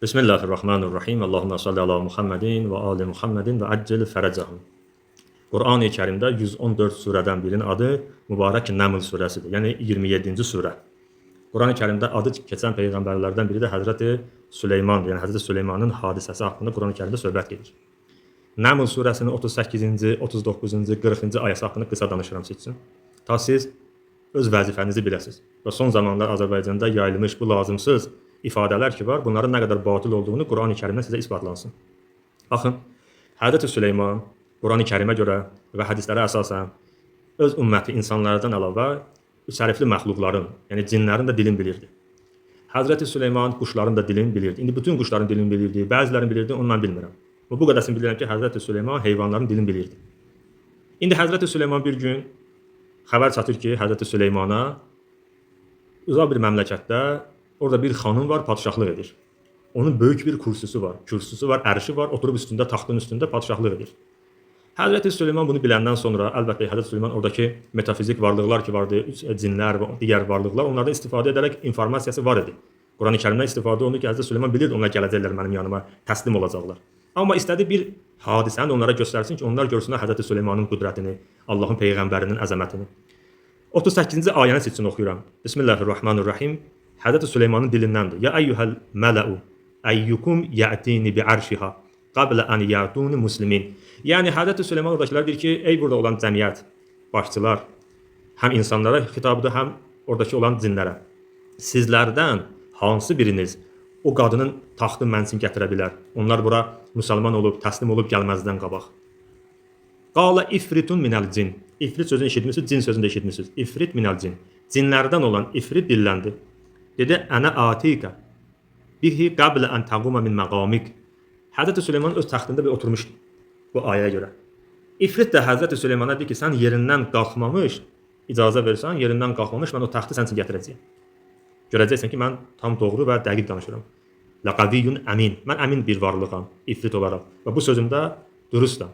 Bismillahirrahmanirrahim. Allahümme salli ala Muhammedin və ali Muhammedin və əccil fərəcəhum. Qur'an-ı Kərimdə 114 surədən birinin adı Mübarək Nəml surəsidir. Yəni 27-ci surə. Qur'an-ı Kərimdə adı keçən peyğəmbərlərdən biri də Həzrəti Süleymandır. Yəni Həzrəti Süleymanın hadisəsi haqqında Qur'an-ı Kərimdə söhbət gedir. Nəml surəsinin 38-ci, 39-cu, 40-cı ayəsi haqqında qısa danışıram siz üçün. Ta siz öz vəzifənizi biləsiniz. Və son zamanlar Azərbaycanda yayılmış bu lazımsız ifadələr ki var, bunların nə qədər batıl olduğunu Qur'an-ı Kərimdən sizə isbatlansın. Baxın, Həzrəti Süleyman Qur'an-ı Kərimə görə və hədislərə əsasən öz ümməti insanlardan əlavə üç hərfli məxluqların, yəni cinlərin də dilini bilirdi. Həzrəti Süleyman quşların da dilini bilirdi. İndi bütün quşların dilini bilirdi, bəzilərini bilirdi, onu mən bilmirəm. Amma bu qədərsini bilirəm ki, Həzrəti Süleyman heyvanların dilini bilirdi. İndi Həzrəti Süleyman bir gün xəbər çatır ki, Həzrəti Süleymana uzaq bir məmləkətdə orada bir xanım var, padşahlıq edir. Onun böyük bir kürsüsü var, kürsüsü var, ərşi var, oturub üstündə, taxtın üstündə padşahlıq edir. Həzrəti Süleyman bunu biləndən sonra, əlbəttə Həzrəti Süleyman oradakı metafizik varlıqlar ki vardı, cinlər və digər varlıqlar, onlardan istifadə edərək informasiyası var idi. Qur'an-ı Kərimdən istifadə olunur ki, Həzrəti Süleyman bilirdi onlar gələcəklər mənim yanıma, təslim olacaqlar. Amma istədi bir hadisəni onlara göstərsin ki, onlar görsünlər Həzrəti Süleymanın qüdrətini, Allahın peyğəmbərinin əzəmətini. 38-ci ayəni siz üçün oxuyuram. Bismillahirrahmanirrahim. Həzrəti Süleymanın dilindəndir. Ya eyyuhəl mələu əyyukum ya'tini bi'arşiha qabla an ya'tuni muslimin. Yəni Həzrəti Süleyman oradakılar deyir ki, ey burada olan cəmiyyət, başçılar, həm insanlara xitabdır, həm oradakı olan cinlərə. Sizlərdən hansı biriniz o qadının taxtını mən üçün gətirə bilər? Onlar bura müsəlman olub, təslim olub gəlməzdən qabaq. Qala ifritun minəl cin. İfrit sözünü eşitmisiniz, cin sözünü də eşitmisiniz. İfrit minəl cin. Cinlərdən olan ifrit dilləndi. Dedi, ənə atikə bihi qablə an taquma min məqamik. Həzrəti Süleyman öz taxtında bir oturmuşdu bu ayəyə görə. İfrit də Həzrəti Süleymana dedi ki, sən yerindən qalxmamış, icazə versən, yerindən qalxmamış mən o taxtı sən üçün gətirəcəyəm. Görəcəksən ki, mən tam doğru və dəqiq danışıram. Laqaviyyun əmin. Mən əmin bir varlığam, ifrit olaraq. Və bu sözümdə dürüstəm.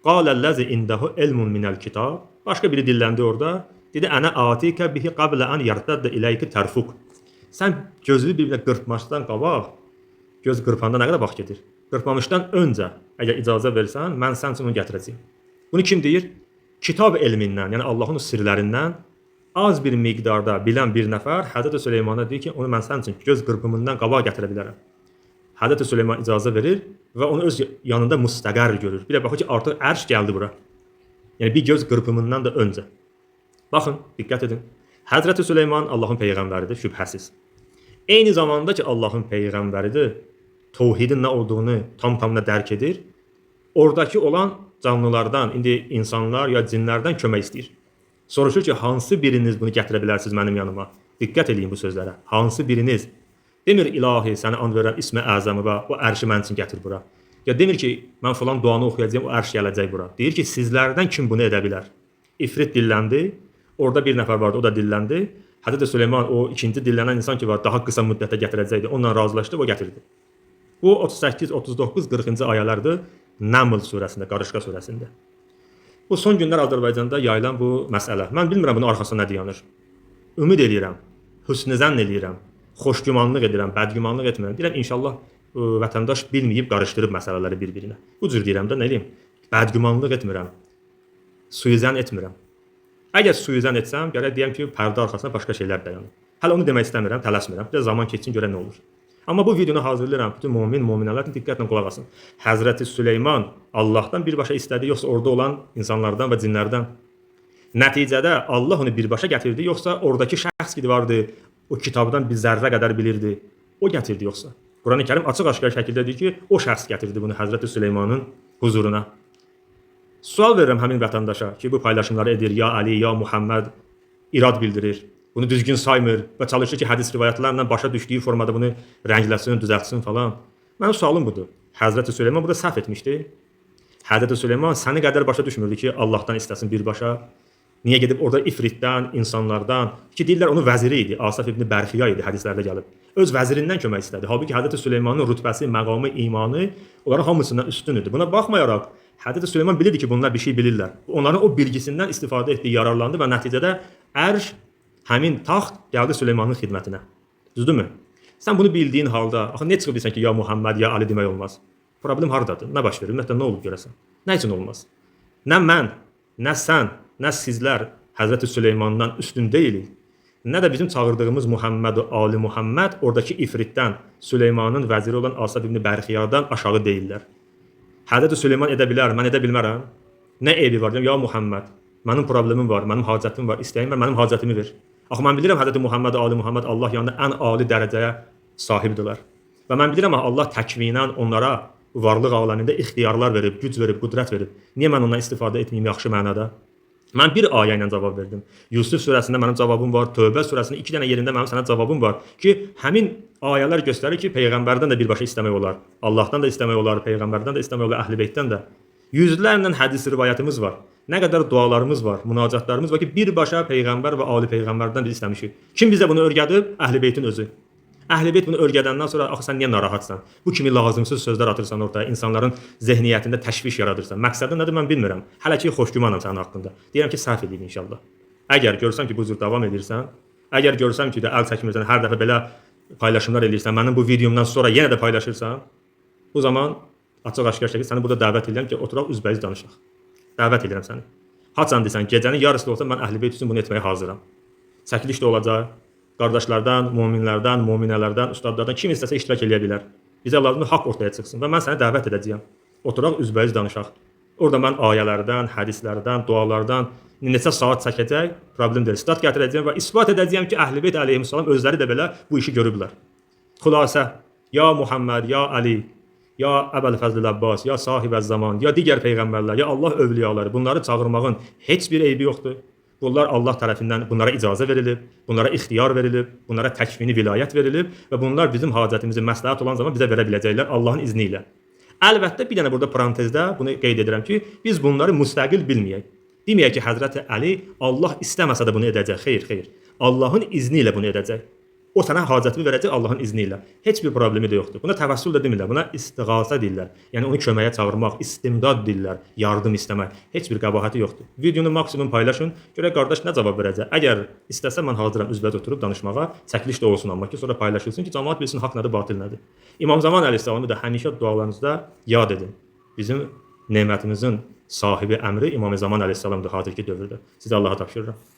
Qaləl-ləzi indahu elmun minəl kitab. Başqa biri dilləndi orada. Dedi, ənə atikə bihi qablə an yartadda iləyki tərfuk. Sən gözünü bir-birinə qırpmaqdan qabaq, göz qırpanda nə qədər vaxt gedir? Qırpmamışdan öncə əgər icazə versən, mən sən üçün onu gətirəcəyəm. Bunu kim deyir? Kitab elmindən, yəni Allahın o sirlərindən az bir miqdarda bilən bir nəfər Həzrəti Süleymana deyir ki, onu mən sənin üçün göz qırpımından qabaq gətirə bilərəm. Həzrəti Süleyman icazə verir və onu öz yanında müstəqər görür. Bir də baxır ki, artıq ərş gəldi bura. Yəni bir göz qırpımından da öncə. Baxın, diqqət edin. Həzrəti Süleyman Allahın peyğəmbəridir, şübhəsiz. Eyni zamanda ki, Allahın peyğəmbəridir, təvhidin nə olduğunu tam-tamına dərk edir. Oradakı olan canlılardan, indi insanlar ya cinlərdən kömək istəyir. Soruşur ki, hansı biriniz bunu gətirə bilərsiniz mənim yanıma? Diqqət eləyin bu sözlərə. Hansı biriniz? Demir ilahi, sənə and verirəm ismi əzəmi və o ərşi mənim üçün gətir bura. Ya demir ki, mən filan duanı oxuyacağam, o ərş gələcək bura. Deyir ki, sizlərdən kim bunu edə bilər? İfrit dilləndi. Orada bir nəfər vardı, o da dilləndi. Həzrəti Süleyman o ikinci dillənən insan ki var, daha qısa müddətdə gətirəcəkdi. Onunla razılaşdı, o gətirdi. Bu 38, 39, 40-cı ayələrdir Nəml surəsində, Qarışqa surəsində. Bu son günlər Azərbaycanda yayılan bu məsələ. Mən bilmirəm bunun arxasında nə dayanır. Ümid eləyirəm, hüsn zənn eləyirəm, xoşgümanlıq edirəm, bədgümanlıq etmirəm. Deyirəm inşallah vətəndaş bilməyib qarışdırıb məsələləri bir-birinə. Bu cür deyirəm də nə eləyim? Bədgümanlıq etmirəm. Suizən etmirəm. Əgər suizən etsəm, gərək deyəm ki, pərdə arxasında başqa şeylər dayanır. Hələ onu demək istəmirəm, tələsmirəm. Bir də zaman keçsin görək nə olur. Amma bu videonu hazırlayıram. Bütün mömin, möminələr diqqətlə qulaq asın. Həzrəti Süleyman Allahdan birbaşa istədi, yoxsa orada olan insanlardan və cinlərdən? Nəticədə Allah onu birbaşa gətirdi, yoxsa oradakı şəxs ki vardı, o kitabdan bir zərrə qədər bilirdi, o gətirdi yoxsa? Qur'an-ı Kərim açıq-aşkar şəkildə deyir ki, o şəxs gətirdi bunu Həzrəti Süleymanın huzuruna. Sual verirəm həmin vətəndaşa ki, bu paylaşımları edir, ya Ali, ya Muhammed irad bildirir. Bunu düzgün saymır və çalışır ki, hədis rivayətlərlə başa düşdüyü formada bunu rəngləsin, düzəltsin falan. Mənim sualım budur. Həzrəti Süleyman burada səhv etmişdi. Həzrəti Süleyman səni qədər başa düşmürdü ki, Allahdan istəsin birbaşa. Niyə gedib orada ifritdən, insanlardan, ki deyirlər onun vəziri idi, Asaf ibn Bərxiya idi hədislərdə gəlib. Öz vəzirindən kömək istədi. Halbuki Həzrəti Süleymanın rütbəsi, məqamı, imanı onların hamısından üstün idi. Buna baxmayaraq Həzrəti Süleyman bilirdi ki, bunlar bir şey bilirlər. Onların o bilgisindən istifadə etdi, yararlandı və nəticədə ərş, həmin taxt gəldi Süleymanın xidmətinə. Düzdürmü? Sən bunu bildiyin halda, axı niyə çıxıb deyirsən ki, ya Muhammed, ya Ali demək olmaz? Problem hardadır? Nə baş verir? Ümumiyyətlə nə olub görəsən? Nə üçün olmaz? Nə mən, nə sən, nə sizlər Həzrəti Süleymandan üstün deyilik. Nə də bizim çağırdığımız Muhammed, Ali Muhammed oradakı ifritdən, Süleymanın vəziri olan Asaf ibn Bərxiyadan aşağı deyillər. Həzrəti Süleyman edə bilər, mən edə bilmərəm. Nə eybi var? Deyirəm, ya Muhammed, mənim problemim var, mənim hacətim var, istəyim var, mənim hacətimi ver. Axı mən bilirəm Həzrəti Muhammed, Ali Muhammed Allah yanında ən ali dərəcəyə sahibdirlər. Və mən bilirəm Allah təkvinən onlara varlıq aləmində ixtiyarlar verib, güc verib, qüdrət verib. Niyə mən ondan istifadə etməyim yaxşı mənada? Mən bir ayə ilə cavab verdim. Yusuf surəsində mənim cavabım var, Tövbə surəsində 2 dənə yerində mənim sənə cavabım var ki, həmin ayələr göstərir ki, peyğəmbərdən də birbaşa istəmək olar. Allahdan da istəmək olar, peyğəmbərdən də istəmək olar, əhl-i-beytdən də. Yüzlərlə hədis rivayətimiz var. Nə qədər dualarımız var, münacatlarımız var ki, birbaşa peyğəmbər və ali peyğəmbərdən biz istəmişik. Kim bizə bunu öyrədib? Əhl-i-beytin özü. Əhl-i-beyt bunu öyrədəndən sonra axı sən niyə narahatsan? Bu kimi lazımsız sözlər atırsan ortaya, insanların zehniyyətində təşviş yaradırsan. Məqsədin nədir mən bilmirəm. Hələ ki xoşgümanam sənin haqqında. Deyirəm ki, səhv eləyib inşallah. Əgər görsəm ki, bu cür davam edirsən, əgər görsəm ki, də əl çəkmirsən, hər dəfə belə paylaşımlar eləyirsən, mənim bu videomdan sonra yenə də paylaşırsan, bu zaman açıq-aşkar şəkildə səni burada dəvət edirəm ki, oturaq üzbəüz danışaq. Dəvət edirəm səni. Haçan desən, gecənin yarısı da olsa mən Əhl-i-beyt üçün bunu etməyə hazıram. Çəkiliş də olacaq. Qardaşlardan, mominlərdən, mominələrdən, ustadlardan kim istəsə iştirak eləyə bilər. Bizə lazımdır haqq ortaya çıxsın və mən səni dəvət edəcəyəm. Oturaq üzbəüz danışaq. Orada mən ayələrdən, hədislərdən, dualardan neçə saat çəkəcək, problem deyil. Stat gətirəcəyəm və isbat edəcəyəm ki, Əhl-i-beyt əleyhissalam özləri də belə bu işi görüblər. Xülasə, ya Muhammed, ya Ali, ya Əbəl Fəzl Əbbas, ya Sahib zaman, ya digər peyğəmbərlər, ya Allah övliyaları, bunları çağırmağın heç bir eybi yoxdur. Bunlar Allah tərəfindən bunlara icazə verilib, bunlara ixtiyar verilib, bunlara təkvini vilayət verilib və bunlar bizim hacətimizi məsləhət olan zaman bizə verə biləcəklər Allahın izni ilə. Əlbəttə bir dənə burada parantezdə bunu qeyd edirəm ki, biz bunları müstəqil bilməyək. Deməyək ki, Həzrəti Əli Allah istəməsə də bunu edəcək. Xeyr, xeyr. Allahın izni ilə bunu edəcək. O sənə hacətini verəcək Allahın izni ilə. Heç bir problemi də yoxdur. Buna təvəssül də demirlər, buna istiğasə deyirlər. Yəni onu köməyə çağırmaq, istimdad deyirlər, yardım istəmək. Heç bir qəbahəti yoxdur. Videonu maksimum paylaşın. Görək qardaş nə cavab verəcək. Əgər istəsə mən hazıram üzbəüz oturub danışmağa, çəkiliş də olsun amma ki, sonra paylaşılsın ki, cəmaət bilsin haqq nədir, batil nədir. İmam Zaman əleyhissalamı da həmişə dualarınızda yad edin. Bizim nemətimizin sahibi əmri İmam Zaman əleyhissalamdır hazırki dövrdə. Sizə Allaha tapşırıram.